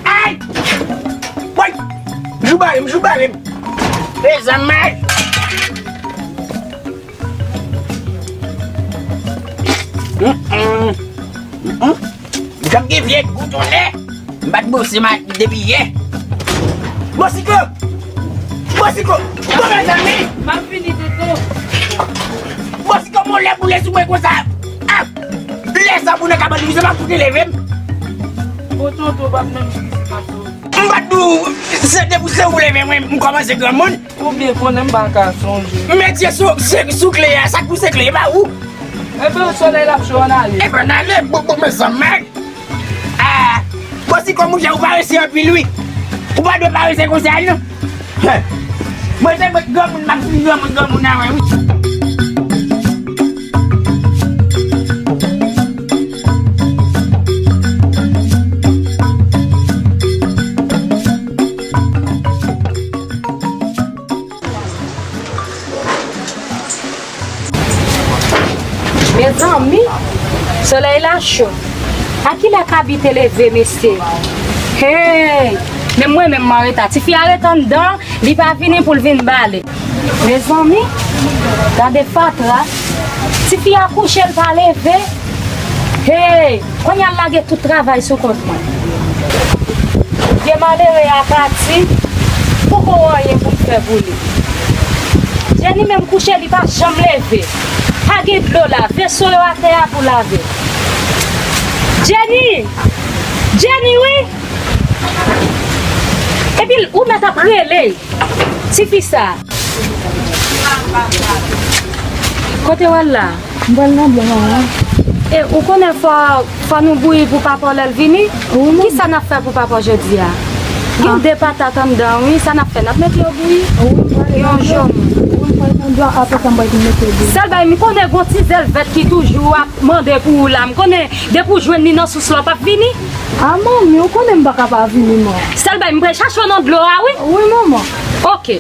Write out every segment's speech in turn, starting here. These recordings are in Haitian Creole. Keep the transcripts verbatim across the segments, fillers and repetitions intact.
Ay! Woy! M jou bare m, m jou bare m. Mezanmi! Mm, mm. Mm, mm. Janm gen vye gou tounen. M pa t bwose ma depi yè. Bosiko! Bosiko! Bon, mezanmi! M ap vini, tonton. Bosiko, mon lè boule sou mwen konsa. Ah! Lè sa pou nan kabann, se pa pou te leve m. Bon, tonton, pa t menm ki se pa tonton. M pa t di w, se depi se ou leve mwen, m kòmanse granmoun. Ou byen konnen m pa ka sonje. Metye sou, se, sou kle a, sa k pou se kle, e pa ou. Ebyen, solèy la ap cho, ann ale. Ebyen, ann ale, bon, bon, mezanmi. Ah, bon, si kòm ou jan ou parese anpil, wi. Ou pa dwe parese konsa, non. Mwen se mwen granmoun, m ap vin granmoun, granmoun avè, wi. Mezanmi, solèy la cho. A kilè Kabi te leve, mesye? Hey! Menm mwen menm m anreta. Tifi a ret anndan, li pa vini pou l vin bale. Mezanmi, gade fatra. Tifi a kouche, l pa leve. Hey! Kounye a l lage tout travay sou kont mwen. Vye malere a pati, poko anyen pou m fè pou li. Jenny menm kouche, li pa janm leve. Pa gen dlo la, veso yo atè a pou lave. Jenny! Jenny, wi! Epi ou mèt ap rele. Tifi sa. Kote w al la? M pral nan dlo, manman. E ou konnen fò, fò nou bouyi pou papa w lè l vini? Wi, manman. Kisa n ap fè pou papa w jodi a? Gen de patat anndan, wi. Sa n ap fè? N ap mete yo bouyi? Wi, m pral nan dlo. Yon jan. Wi, m pral nan dlo, apre sa m pral mete yo bouyi. Sèl bagay, m konnen gon ti zèl vèt ki toujou ap mande pou ou la. M konnen depi w jwenn li nan sous la, w p ap vini. A, manmi, ou konnen m pa ka pa vini, manman. Sèl bagay, m pral chache w nan dlo a, wi. Wi, manman. Oke.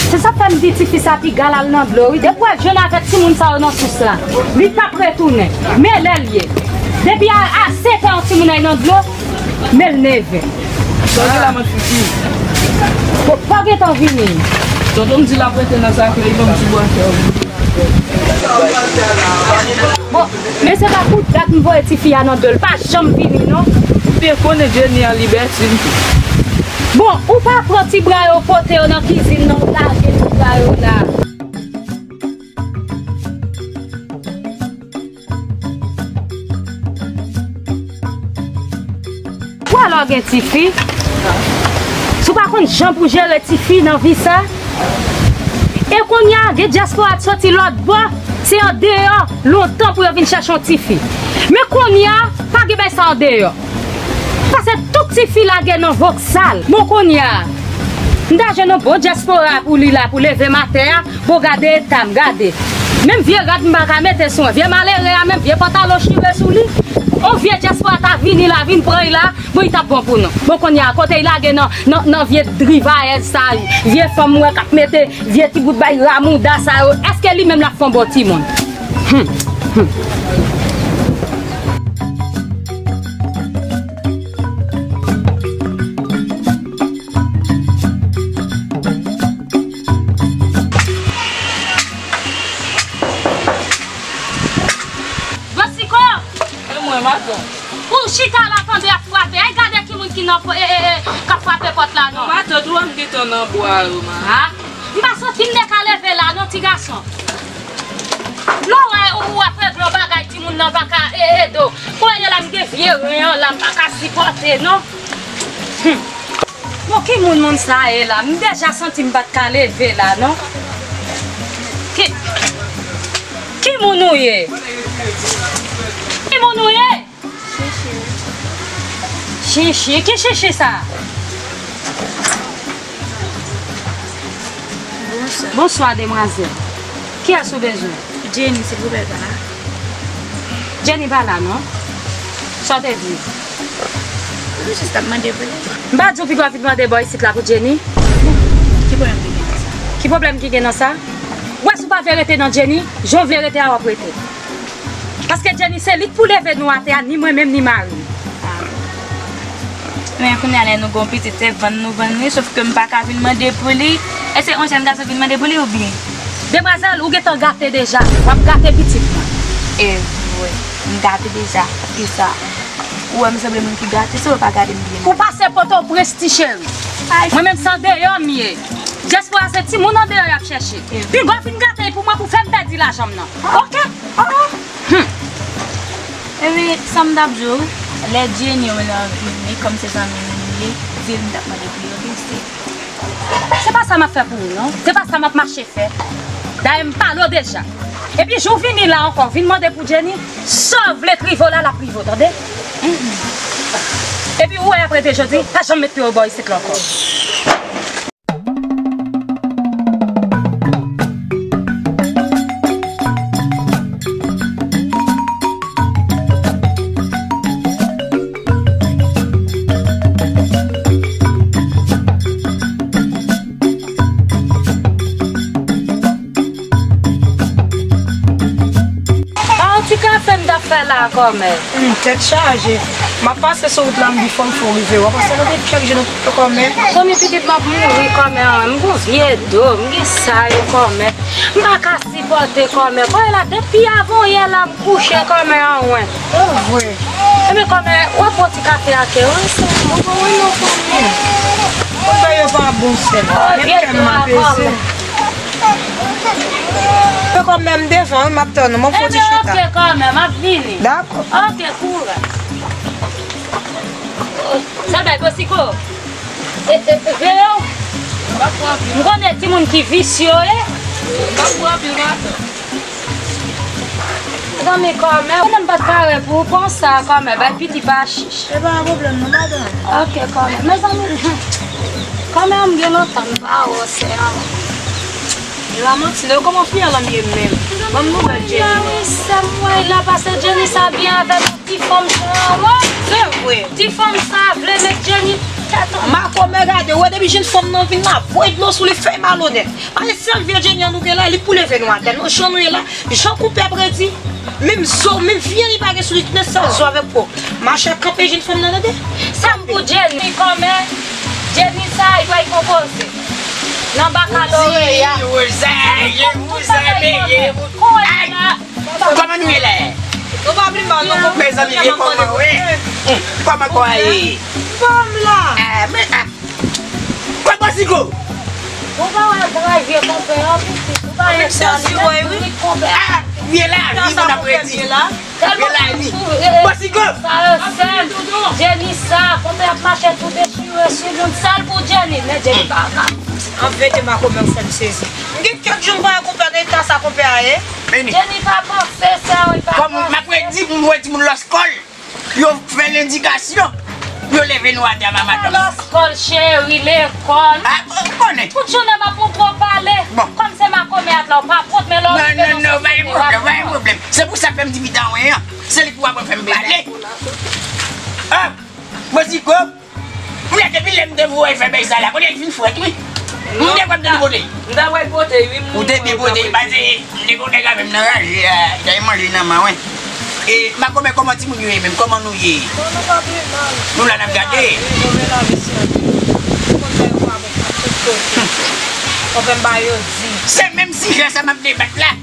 Se sa k fè m di tifi sa piga l al nan dlo, wi. Depi w al jwenn avèk timoun sa yo nan sous la, li p ap retounen. Men lè l ye. Depi a, a sèt è yon timoun ay nan dlo, men l nevè. Sa w di la, mwen fifi? Bon, pa gentan vini. Tonton m di l ap rete nan sa, ke li ban m ti bwa fè. Bon, men se pa pou dat m voye tifi a nan dlo, l pa janm vini, non. Ou te konnen Jenny an libètin tou. Bon, ou pa pran ti bra yo, pote yo nan kizin nan, ou lage ti bra yo la. Ou alò gen tifi? Si w pa konn jan pou jere tifi nan vi sa, e kounye a, gen dyaspora k soti lòt bò, se andeyò lontan pou yo vin chèche yon tifi. Men kounye a, pa gen bagay sa andeyò. Paske tout tifi lage nan vòksal. Bon, kounye a, m ta jwenn yon bon dyaspora pou li la, pou leve m atè a, bon, gade eta m, gade. Menm vye rad m pa ka mete sou mwen. Vye malere a, menm vye pantalon chire sou li. On vye dyaspora ta vini la, vin pran l la, bon, li t ap bon pou nou. Bon, kounye a, kote l lage nan, nan, nan vye drivayèz sa, vye fanm m wè k ap mete vye ti bout bay ramouda sa yo, èske li menm l ap fè yon bon timoun? Hum, hum. Bosiko! E mwen, madanm. Ou chita la tande ap frape. Ay, gade ki moun ki nan, e, e, e, k ap frape pòt la non. Matant ou, m gentan nan bwa yo, man. Ha? M pa santi m te ka leve la non, ti gason. Lè w wè ou ap regle yon bagay, timoun nan pa ka e- ede w. Kounye a la, m gen vye ren an la, m pa ka sipòte non. Hmm. Bon, ki moun moun sa ye la? M deja santi m pa t ka leve la non. Ki, ki moun ou ye? Ki moun ou ye? Chichi. Chichi? Ki chichi sa? Bonswa. Bonswa, demwazèl. Kiyès ou bezwen? Jenny, silvouplè, pa la. Jenny pa la, non. Sa w te di? Ou jis t ap mande pou li. M pa di w piga w vin mande bò isit la pou Jenny? Ki pwoblèm ki gen nan sa? Ki pwoblèm ki gen nan sa? Ou wè si w pa vle rete nan Jenny, jan w vle rete a w ap rete. Paske Jenny se li k pou leve nou atè a, ni mwen menm, ni mari m. Ah bon. Men kounye a la nou gon pitit, se vann nou vann li, sof ke m pa ka vin mande pou li. Èske yon jèn gason vin mande pou li oubyen? Demwazèl, ou gentan gate deja. W ap gate pitit mwen. E vre, m gate deja. Poukisa? Ou wè m sanble moun ki gate, se ou pa gade m byen. Ou pase Pòtoprens, ti cheri. Ay. Mwen menm se andeyò m ye. Dyaspora se timoun andeyò y ap chèche. Piga w fin gate pou mwen pou fè m pèdi lajan m nan. Oke? Oh. Hmm. Ebyen, sa m t ap di w, lè Jenny wè l ap vini, kòm se zanmi m li ye, di l m t ap mande pou li, oke, se. Se pa sa m ap fè pou ou, non. Se pa sa m ap mache fè. Dayè, m pale w deja. Epi, jou w vini la ankò, vin mande pou Jenny, sa w vle k rive w la, l ap rive w, tande? Epi, ou wè, apre de jodi, pa janm met pye w bò isit la ankò. A, yon ti kafe m t ap fè la, kòmè. Hmm, tèt chaje. M ap pase sou wout la, m di fò m fè w rive. W ap pase nan de kèk jou nan kòmè. Zanmi pitit m ap mouri kòmè an. M gon vye do, m gen sa yo kòmè. M pa ka sipòte kòmè. Kòmè la, depi avan yè la, m kouche kòmè an wen. O vre. Ebyen kòmè, w ap pran ti kafe a kè w, wi, sè. Mwen pa wè non kòmè. Kòmè yo pa bon, sè. Men kè m apese. Fè kòmè m devan, wi, m ap tann ou. Mwen fon ti chita. Ebyen, oke, kòmè, m ap vini. Dakò. Oke, kouraj. Sa bay Bosiko. E, e, e, veye w. M konnen timoun ki visye w ye. Zanmi kòmè, konnen m pa t pare pou ou konsa, kòmè, bay piti pa chich. E pa yon pwoblèm non, madanm. Oke, kòmè. Mezanmi, kòmè, m gen lontan m pa wè w, sè an. E pa manti, non, kòman fi a la ye menm? Ban m nouvèl Jenny non. Wi, sè m, wè, la pase Jenny sa byen avè nou ti fanm sa, wè. Se vre. Ti fanm sa vle met Jenny tèt an. Makomè gade, wè depi jèn fanm nan vin la, voye dlo sou li, fè malonèt. Pase sèl vye Jenny an nou gen la, li pou leve nou atè. Non, jan nou ye la, jan konpè ap redi, menm zo, menm vye li pa gen sou li, tounen sèl zo avèk po. Mache kanpe jèn fanm nan, tande? Sa m pou Jenny, kòmè, Jenny sa, li pral konpoze nan bakaloreya. Kòman nou ye la? Nou pa pli mal, non, konpè. Mezanmi, e kòman, wi? Kòman kò a ye? Fanm la. Ah, men, ah. Kòman sigo? Ou pa wè bra vye konpè an, pitit. Ou pa wè sa, li mèt wi konpè. Ah, vye la, vye moun ap redi. Vye la, vye. Bòsigo. Sa yo sèm. Jenny sa, konpè ap mache tou dechire sou moun. Sèl pou Jenny, men Jenny pa ka. An verite, Makomè, ou fè m sezi. M gen kèk jou m pa wè konpè nan eta sa konpè a ye. Jenny pa panse sa, wi, pa panse. Kòm m ap redi pou m voye timoun lòskòl. Yo fè lendikasyon. Yo leve nou atè a, madanm. Lòskòl, cheri, lekòl. Ah, ou konnen. Tout jounen m ap montre w pale. Bon. Kòm se makomè a la, ou pa pot, men lè w rive nan sosyete, w ap pran. Non, non, non, pa gen pwoblèm, pa gen pwoblèm. Se pou sa fè m di pitit mwen an. Se li ki pou aprann fè m pale. Ah, Bòsigo. Ou la depi lè m te voye fè bèy sa la, kote l fin frèt, wi. M te kwè m te depote. M ta pral pote, wi, m. Ou te depote, pase m te gon nèg avè m nan raje a, li te manje nan men mwen. E makomè, kòman timoun yo ye menm? Kòman nou ye? Bon, nou pa pi mal. Nou la n ap gade. Wi, nou renmen lavi sè. Konpè yo pa bon tout kote. Konpè m ba yo di. Se menm sijè sa m ap debat la.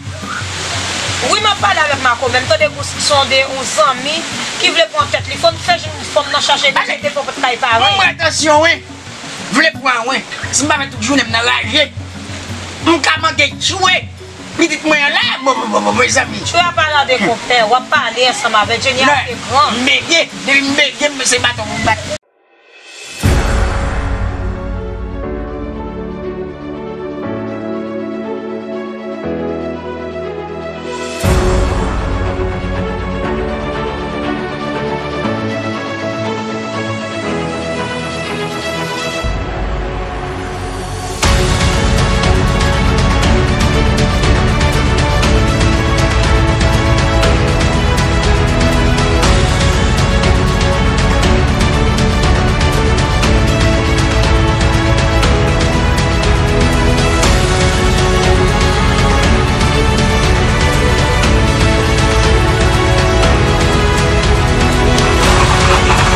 Wi, m ap pale avèk makomè. M tande kou se yon de, yon zanmi ki vle pran tèt li. Fò n fè jwenn fanm nan chache de tèt, fò potay parèy. Mwen, atansyon, wi. Vle pran, wi. Si m pa fè tout jounen m nan raje, m ka manke tchwe pitit mwen an la, bon, bon, bon, bon, mezanmi. Tchwe a pa nan de konpè, w ap pale ansanm avè Jenny a te gran. M bege, depi m bege, m se baton pou m bat.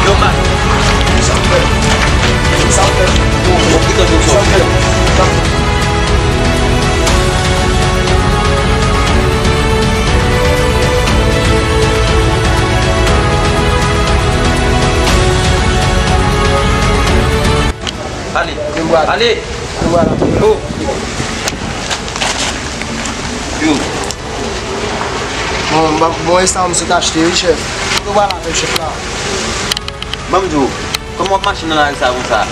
Yo, Mak. Sa w fè? Sa w fè? Bon, bon, bon, bon, bon, bon. Ale. Ale. Oh. Yo. Bon, bon, bon, e sa w misye t achte, wi, chèf. Kote w pral avè l, chèf la? Ban m di w, kòman w ap mache nan lari sa konsa?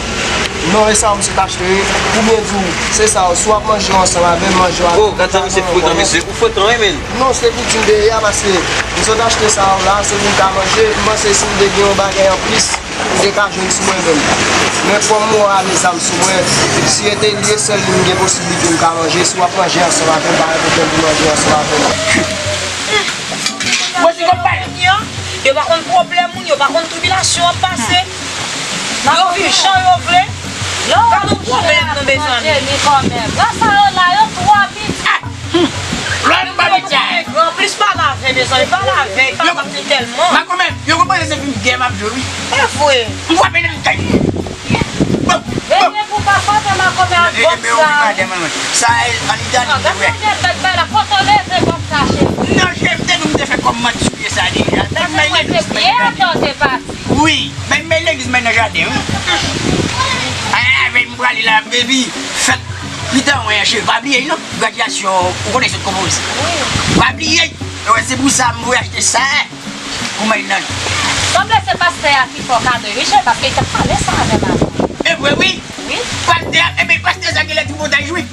Non, e sa w misye t achte, wi. Pou byen di w, se sa, si w ap manje ansanm avè m, manje w avè m. Oh, gad sa misye frekan, mesye. Ou frekan, wi, men. Non, se pou di m dèyè a, paske misye t achte sa w la, se pou m ka manje. M panse si m te gen yon bagay anplis, m te ka jwenn sou mwen menm. Men kòm m wè w ale zam sou mwen, si e te li e sèl li m gen posiblite m ka manje, si w ap manje ansanm avè m, pa gen pwoblèm pou manje ansanm avè m. Mwen si kòm pale. Yo pa konn pwoblèm moun, yo pa konn tribilasyon w ap pase. Yo viv jan yo vle. Pa gen pwoblèm non, mezanmi. Nan sa yo la, yo twò piti. Lòt pa piti. Anplis pa lave, mezanmi, pa lave, pa lave tèlman. Makomè, yo konprann se fim gè m ap jwe, wi. E vre. M frape nan kay. Bon, bon. Ebyen, pou pa frape makomè ak bòks sa. Sa, an Itali, se vre. Gad yon bèt bay la, kote w leve bòks sa, cheri? Non, cheri, m te di w m te fè kòm m sou pye sa deja. Sa se mwen te pye atè w te pati. Wi, men men legliz mwen nan jaden, wi. A, avè m prale la, epi fèt pita mwen an cheri, pa bliye non, gradyasyon, ou konnen sot konpoze. Wi. Pa bliye, e wè se pou sa m voye achte sa pou mwen nan. Sanble se pastè a ki fè w kado, wi, cheri, paske li t ap pale sa avè m avan. E vre, wi. Wi. Pastè a, ebyen, pastè sa genlè tripotay, wi.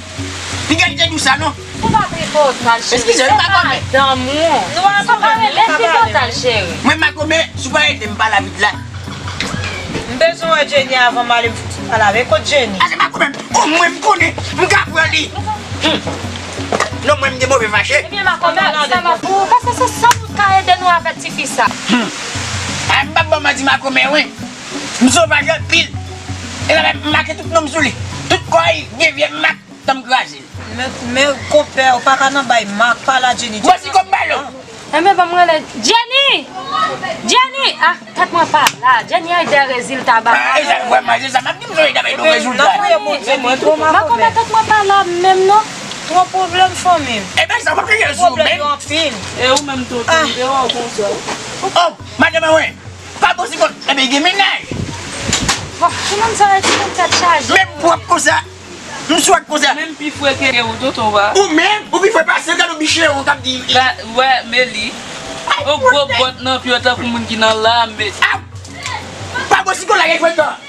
Piga li te di w sa, non? Se pa tripotay, cheri. Eskize, se pa makomè. Madanm ou. Se pa rele tripotay, cheri. Mwen makomè, si w pa ede m pale avèk la. M bezwen wè Jenny avan m ale, m fouti pale avè l. Kot Jenny? A, se makomè. O, mwen m konnen. M ka pran li. Hmm. Non, mwen m gen move fache. Ebyen, makomè, sa m ap di w, paske se sèl ou k ka ede nou avèk tifi sa. Hmm. A, m p ap ba w manti, makomè, wi. M sovaj anpil. E la, m make tout non m sou li. Tout kò l gen vye mak. Tan m kraze l. Men, men, konpè, ou pa ka nan bay mak, pale a Jenny. Bon, si kòm balo. Enben, ban m rele Jenny! Jenny! Ah, tèt mwen pa la. Jenny ay dèyè rezilta ba mwen. E sa, vrèman, se sa m ap di, m sonje t ap bay nou rezilta. Makomè, tèt mwen pa la menm, non. Twòp pwoblèm, fanmi m. Ebyen, sa w ap rele sou menm. Pwoblèm yo anpil. E ou menm, tonton, e w konsa. Oh, madanm mwen. Pa bon si bon, ebyen, gen mennaj. Bon, timoun sa yo, timoun tèt chaje. Menm pwòp konsa, m swèt konsa. Menm pi fre ke ou, tonton, wa. Ou menm, ou pi fre pase, gade yon biche, ou k ap di. Wè, Meli. Yon gwo bòt nan pye w tankou moun ki nan lame. Ah! Pa bon si bon la, gen frekan.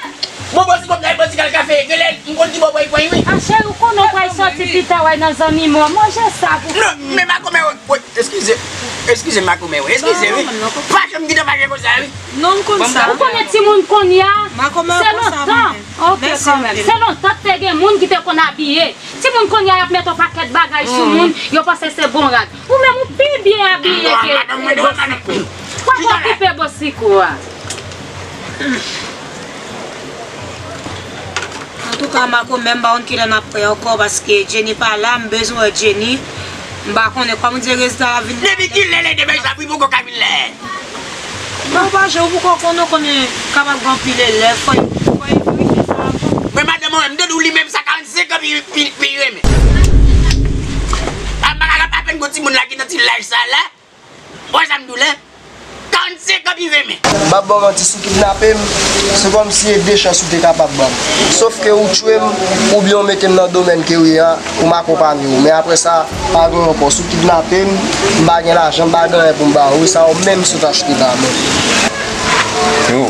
Bon, bon, si bon, la, bon, si kal kafe, gen lè, m konn di bon, bon, bon, wi. Ah, cheri, ou konnen w pral sòti pita, w al nan zanmi mwen. Manje sa pou fanmi. Non, men makomè, wi, wi, eskize. Eskize, makomè, wi. Eskize, wi. Pa janm kite m mache konsa, wi. Non, m konn sa. Ou konnen timoun kounye a, se lontan. Ok, kanmenm. Se lontan te gen moun ki te konn abiye. Timoun kounye a, y ap mete yon pakèt bagay sou moun, yo panse se bon rad. Ou menm, ou pi byen abiye ke bosiko. Poko okipe bosiko a. Antouka, makomè, m pa konn kilè n ap wè ankò, paske Jenny pa la, m bezwen wè Jenny. M pa konnen kòman di rezilta a vin. Depi kilè lè de bay sa, pou poko ka vin lè. Non, ou pa jwe, ou poko konnen, ou konnen kapab gen anpil elèv, fò, fò ekrije sa avan. Men madanm mwen, m te di w li menm sa karannsenk an pi, pi, pi renmen. A, m pa ka apèn gon timoun la ki nan Ti laj sa la, w wè sa m di w la? Karannsenk an pi ven men. M p ap ba w manti, si w kidnape m, se kòmsi e de chans ou te kapab ban m. Sòf ke ou tchwe m, oubyen ou mete m nan domèn ke w ye a, pou m akonpanye w. Men apre sa, pa gen ankò. Si w kidnape m, m pa gen lajan, m pa gen anyen pou m ba ou. Wi, sa ou menm sot achte ba mwen. Yo,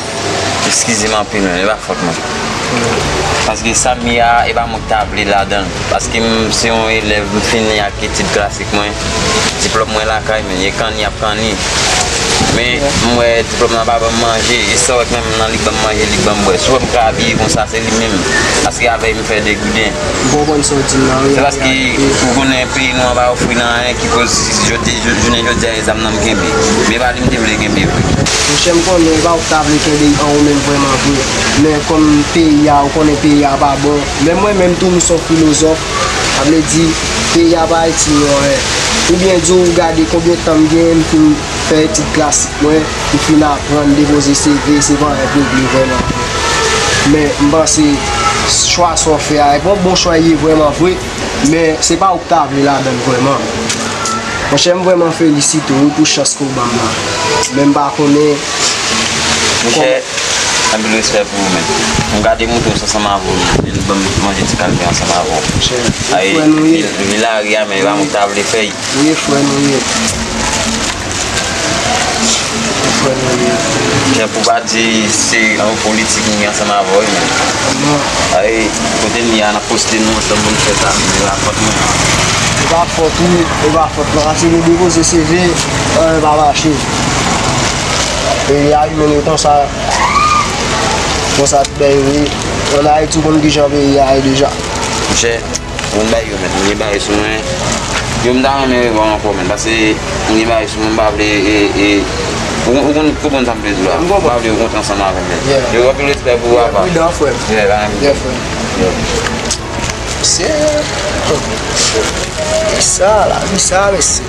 eskize m anpil, men e pa fòt mwen. Paske sa m ye a, e pa mwen ki ta vle ladan l. Paske m se yon elèv, m fini ak etid klasik mwen. Diplòm mwen lakay, men e kanni y ap kanni. Men m wè diplòm nan pa ban m manje. E sa w wè k menm nan li k ban m manje, li k ban m bwè. Si w wè m ka abiye konsa, se li menm. Paske avè l m fè degouden. M konprann sa w di m nan, wi. Se paske ou konnen peyi nou an pa ofri nan anyen ki koz jodi, jou- jounen jodi a, e zam nan m kenbe. Men e pa li m te vle kenbe vre. Monchè, m konnen e pa ou k ta vle kenbe an ou menm vrèman vre. Men kòm peyi a, ou konnen peyi a pa bon. Men mwen menm tou, m se yon filozòf. Sa vle di, peyi a pa itil nou anyen. Ou byen di w gade konbyen tan m genyen, m fin fè etid klasik mwen, m fin aprann depoze C V, se pa anyen k regle vrèman vre. Men m panse chwa sa w fè a, e pa yon bon chwa l ye vrèman vre, men se pa ou k ta vle ladan l vrèman. Monchè, m vrèman felisite w, wi, pou chans ke w ban m nan. Men m pa konnen. Monchè, anpil respè pou ou, men. M ka demontre w sa ansanm avè w, men nou ban m manje ti kalfe ansanm avè w. Monchè, e frè nou ye. Ay, vi, vi lari a, men e pa mwen ki ta vle fè l. Wi, e frè nou ye. Monchè, pou pa di se yon politik m gen ansanm avè w, wi, men. Non. Ay, kote m ye a, n ap poste nou ansanm pou n fè sa, men e pa fòt mwen. E pa fòt ou, e pa fòt mwen. Paske nou depoze C V, anyen pa mache. Peyi a, wi, men nou konsa, konsa tout bagay ye. Ann Ayiti, ou konn kijan peyi a ye deja. Monchè, Ou konn bay yo, men. Ou gen bagay sou mwen. Yo, m ta renmen revè w ankò, men. Paske m gen bagay sou mwen, m pa vle, e, e, ou, ou konn, ou konn sa m vle di w la. M konprann. M pa vle w kontre ansanm avè m, men. Yeah. Yo, anpil respè pou ou, apa. Pridan, frè m. Yeah, pa menm. Yeah, frè m. Yeah. Mesye. Sa la, wi, sa, mesye.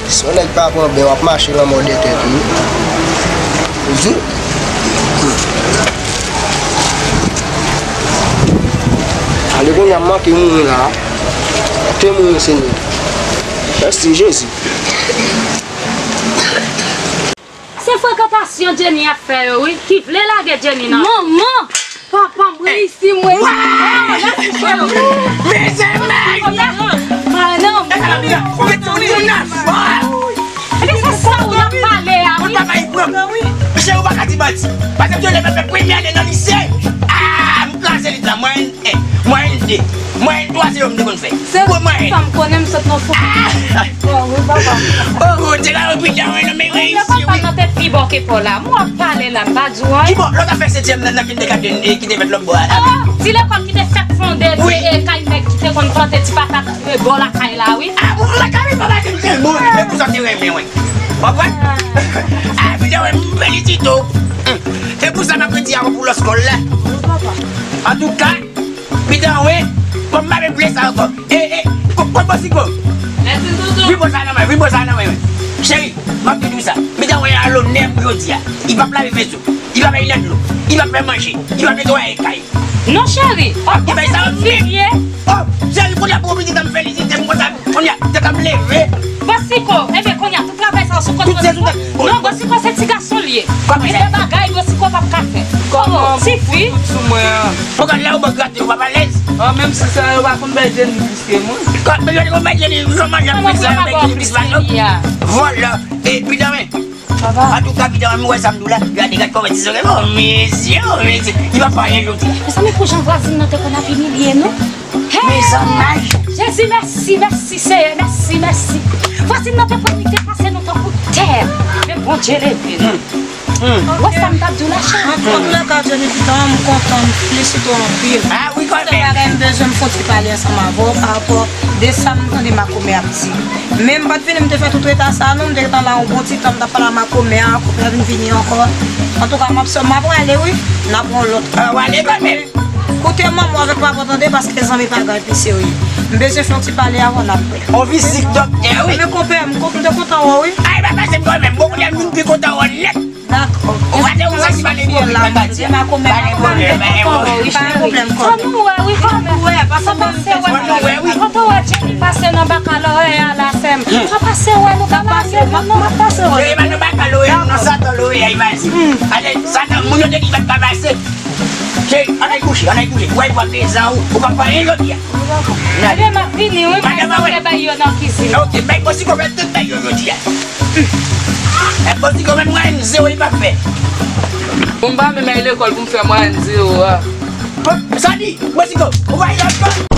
Si yon nèg pa pran bè, w ap mache lanmò dèyè tèt ou. Ou di? Ale kounye a, m manke mouri la. Te mouri, Senyè. Mèsi, Jezi. Se frekantasyon Jenny ap fè yo, wi, ki vle lage Jenny nan. Manman! Papa m reyisi mwen. Waw! Mezanmi! Madanm! Ebyen, se sa ou nan pale a, wi. Mesye, ou pa ka di manti. Paske m te leve premye ane nan lise. Ah, m kraze lit la. Mwayèn en, mwayèn de, mwayèn twa, se yo m te konn fè. Se sa m konnen, m sot nan fou. Ah! Oh, wi, papa. Oh, te la, wi, dan, wi, non, men reyisi, wi. Lekòl pa nan te pi bon ke pa w la. M w ap pale la, m pa di w anyen. Ki bò, lè w t ap fè setyèm nan, nan kin de kat de, ki te fèt lòt bò a la. Oh, ti lekòl ki te fèk fonde, wi. E, e, kay nèg ki te konn plante ti patat, e, bò lakay la, wi. Ah, bon, lakay, wi, papa, se m te bon, e pou sa te renmen, wi. W konprann? Ah, pidan, wi, m felisite w. Hmm. Se pou sa m ap redi a pou lòs kòl la. Wi, papa. Antouka, Pidan, wi. Bon, m pa vle sa ankò. E, e, ko-, kote bò siko? Mèsi, tonton. Vin pran sa nan men, vin pran sa nan men, wi. Cheri, m ap di w sa. Pidan, wi, a lonè m jodi a. Li p ap lave veso. Li p ap bay nan dlo. Li p ap fè manje. Li p ap netwaye kay. Non, cheri. Li bay sa, wi. Oh, cheri, kounye a pou pitit an m felisite m konsa. Kounye a, tèt an m leve. Bò siko, ebyen, kounye a, tout travay sa yo sou kont Bò siko. Non, Bò siko se ti gason l ye. Gen de bagay Bò siko p ap ka fè. Kòman ti fi. Tout sou mwen an. Poukwa lè ou bò grate, ou p ap alèz? Ah, menm si sa, yo pa konn bay Jenny plis ke mwen. Kòman yo konn bay Jenny, yo manje plis la, yo bay Jenny plis la, non? Vòlò, e pidan men. Antouka, pidan men, m wè sa m di w la, gade, gade kòman ti zòrèy, oh, mesye, oh, mesye, li p ap fè anyen jodi a. Mezanmi, pou jan vwazin nan te konn ap imilye nou. Hey! Mezanmi. Jezi, mèsi, mèsi, Seyè, mèsi, mèsi. Vwazin nan te pran nou, te pase nou tankou tè. Men Bondye leve nou. Hmm. Ou wè sa m t ap di w la, cheri? An, an tou lè ka, Jenny, pidan, m kontan, m felisite w anpil. Ah, wi, kontan. Bagay m bezwen m fè yon ti pale ansanm avè w pa rapò de sa m tande makomè ap di. Men m pa t vini, m te fè tout reta sa a, non, m te gentan la yon bon ti tan, m t ap pale a makomè a, makomè a vin vini ankò. Antouka, m ap sò, m ap prale, wi. N ap pran lòt. Ah, w ale kanmenm. Koute manman w avèk papa w tande, paske zanmi pa gen anyen pi serye. M bezwen fè yon ti pale avè w, n ap wè. On vizik doktè, wi. Men konpè, m kontan, m te kontan wè w, wi. Ay, pa pase m kanmenm. Bon, kounye a m vin pi kontan wè w nèt. Dakò. Ou pa te wè sa ki pale pwofit nan katye a. Pa gen pwoblèm, pa gen pwoblèm. Pa gen pwoblèm, kò. Fò nou wè, wi, kò. Fò nou wè, paske mwen, fò nou wè, wi. Fò nou wè Jenny pase nan bakalòreya la, Sa pase wè nou ka marye nou non. Cheri, pa nou pa ka loye nou non, Satan loye a imaj. Ale, Satan, moun yo te di pa t ka pase. Cheri, ann al kouche, ann al kouche. Wè, w ap bezwen ou, ou pa fè anyen jodi a. Ebyen, m ap vini, wi, m ap fè bay yo nan kizin. Ok, bay Bosiko fè tout bay yo jodi a. E Bosiko menm mwayenn zewo li pa fè. Bon, m pa menm al lekòl pou m fè mwayenn zewo a. Bon, sa di, Bosiko, ou pa al lekòl?